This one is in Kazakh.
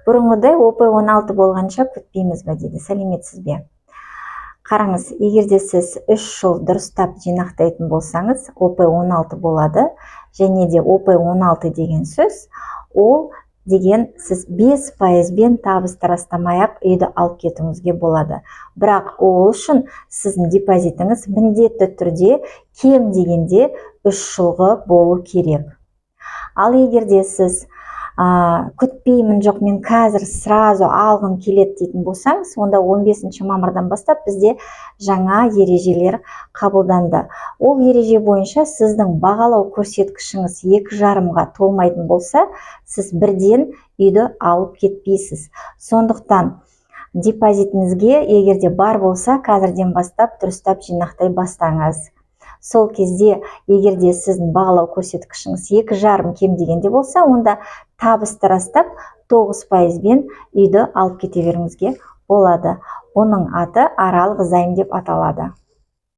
Бұрынғыдай ОП 16 болғанша күтпейміз ба дейді. Сәлеметсіз бе? Қараңыз, егер де сіз 3 жыл дұрыстап жинақтайтын болсаңыз, ОП 16 болады. Және де ОП 16 деген сөз, ол деген сіз 5 пайызбен табысты растамай ақ үйді алып кетуіңізге болады. Бірақ ол үшін сіздің депозитіңіз міндетті түрде кем дегенде 3 жылғы болу керек. Ал егер де сіз күтпеймін, жоқ, мен қазір сразу алғым келеді дейтін болсаңыз, онда 15 мамырдан бастап бізде жаңа ережелер қабылданды. Ол ереже бойынша сіздің бағалау көрсеткішіңіз 2,5-ға толмайтын болса, сіз бірден үйді алып кетпейсіз. Сондықтан депозитіңізге егер де бар болса, қазірден бастап дұрыстап жинақтай бастаңыз. Сол кезде егер де сіздің бағалау көрсеткішіңіз 2,5 кем дегенде болса, онда табысты растап, 9 пайызбен үйді алып кете беруіңізге болады. Оның аты аралық займ деп аталады.